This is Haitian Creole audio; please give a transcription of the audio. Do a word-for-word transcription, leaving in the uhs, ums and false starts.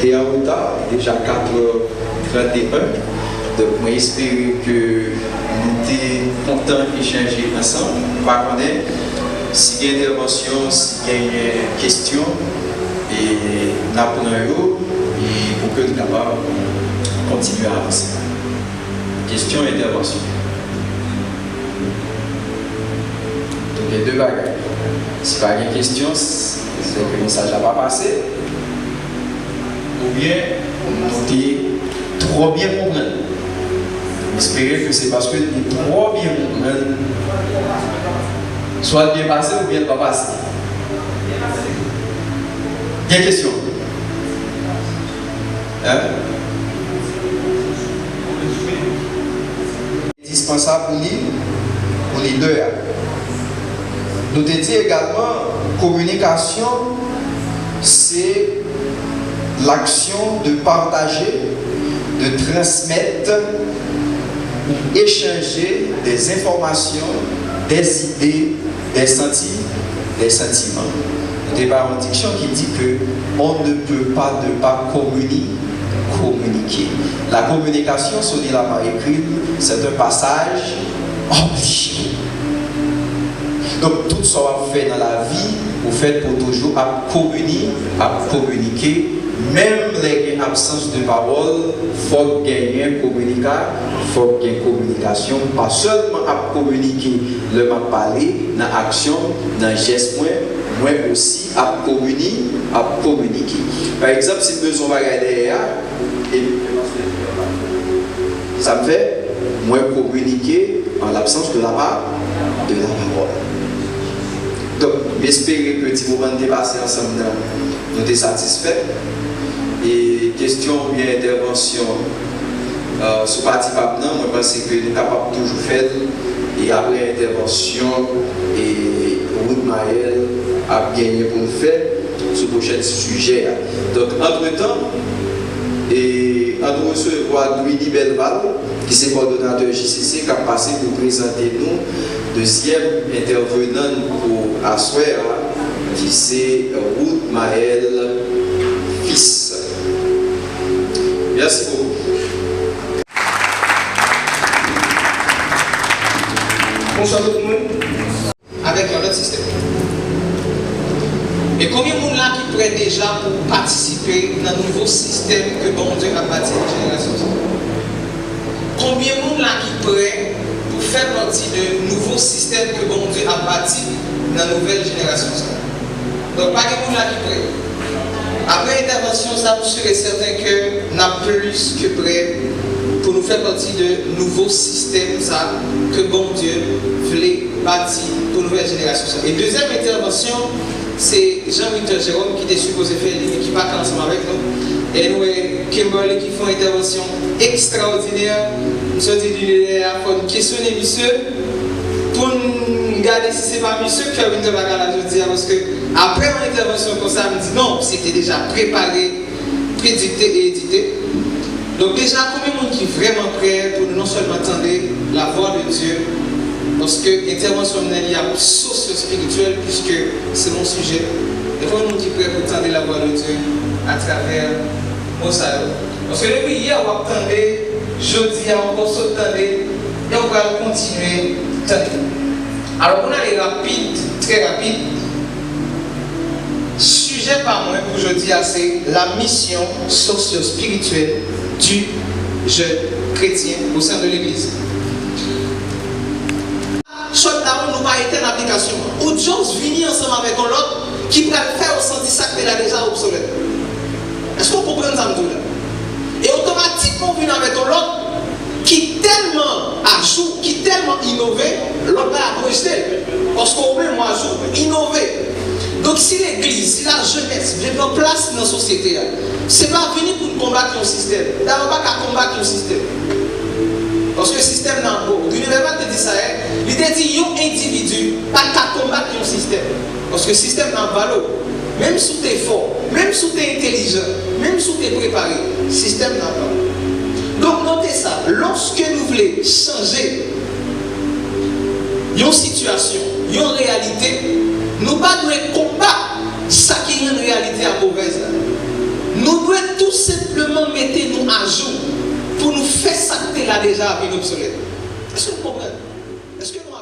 E an reta, li deja kat è trannde en. Donk, mwen espere ke nou te kontan echanje ansanm. M pa konnen si gen entèvansyon, si genyen kesyon, e n ap pran yo, e pou ke n kapab kontinye avanse. Kesyon, entèvansyon. Donk, gen de bagay. Si pa gen kesyon, s-, se ke mesaj la pa pase. Oubyen, nou te twò byen konprann. M espere ke se paske n te twò byen konprann. Swa l byen pase oubyen l pa pase. Gen kesyon? Hein? Endispansab pou li, pou lidè a. Nou te di egalman, kominikasyon, se l'action de partager, de transmettre ou échanger des informations, des idées, des senti-, des sentiments. Nou te ba yon diksyon ki di ke on ne peut pas ne pas communi-, communiquer. La communication, Sony Lama écrit, c'est un passage obligé. Donk, tout sa w ap fè nan lavi, ou fèt pou toujou ap komini-, ap kominike. Menm lè gen absans de pawòl, fòk genyen kominika-, fòk gen kominikasyon. M pa sèlman ap kominike lè m ap pale, nan aksyon m, nan jès mwen, mwen osi ap komini-, ap kominike. Pa egzanp, si m bezwen yon bagay dèyè a, e sa m fè, mwen kominike an labsans de la pa-, de la pawòl. Donk, m espere ke ti moman n te pase ansanm nan, nou te satisfè. E kesyon oubyen entèvansyon, euh, sou pati pa m nan, mwen panse ke nou kapab toujou fè l. E apre entèvansyon, e Ruth Maël ap genyen pou l fè sou pwochèn sijè a. Donk, antretan, e, an nou resevwa Dwiny Belval, ki se kòdonatè J C C, k ap pase pou prezante nou dezyèm entèvenan n pou aswè a, ki se Ruth Maël Fils. Mèsi bokou. Bonswa tout moun. Avèk yon lòt sistèm. E konbyen moun la ki prè deja pou patisipe nan nouvo sistèm ke Bondye ap bati pou jenerasyon sa? Konbyen moun la ki prè pou fè pati de nouvo sistèm ke Bondye ap bati nan nouvèl jenerasyon sa? Donk, pa gen moun la ki prè. Apre entèvansyon sa, m si e sèten ke n ap plis ke prè pou nou fè pati de nouvo sistèm sa ke Bondye vle bati pou nouvèl jenerasyon sa. E dezyèm entèvansyon, se Jean Victor Jérôme ki te sipoze fè li, men ki pa ka ansanm avèk nou. E nou wè Kimberly ki fè yon entèvansyon ekstraòdinè. M soti di lidè a, fò n kesyone misye pou n gade si se pa misye k fè Winter pa ka la jodi a, paske apre yon entèvansyon konsa, m di non, se te deja prepare, predikte e edite. Donk deja, konbyen moun ki vrèman prè pou nou non sèlman tande la voix de Dieu, paske entèvansyon m nan li ap sosyo-espirityèl, piske se yon sijè. E konbyen moun ki prè pou tande la voix de Dieu atravè mo sa yo? Paske depi yè w ap tande, jodi a ankò sot tande, e w pral kontinye tande. Alò, pou n ale rapid, trè rapid, sijè pa mwen pou jodi a se la mission socio-spirituelle du jeune chrétien au sein de l'église. Shutdown, nou pa etèn aplikasyon an. Ou just vini ansanm avèk yon lòt ki pral fè w santi sa k te la deja obsolèt. Èske w konprann sa m di w la? E otomatikman w vin avèk yon lòt ki tèlman ajou, ki tèlman inove, lòt la ap rejte l. Paske ou menm w ajou, inove. Donk si legliz, si lajenès vle pran plas li nan sosyete a, se pa vini pou n konbat yon sistèm. Dayè, w pa ka konbat yon sistèm. Paske sistèm nan bon. Gulliver te di sa yè, li te di yon endividi pa ka konbat yon sistèm. Paske sistèm nan ap vale w. Menm si w te fò, menm si w te entèlijan, menm si w te prepare, sistèm nan ap vale w. Donk, note sa, lòske nou vle chanje yon sitiyasyon, yon reyalite, nou pa dwe konbat sa ki rann reyalite a movèz la. Nou dwe tou ajou pou nou fè sa k te la deja vin obsolèt. Èske nou konprann? Èske nou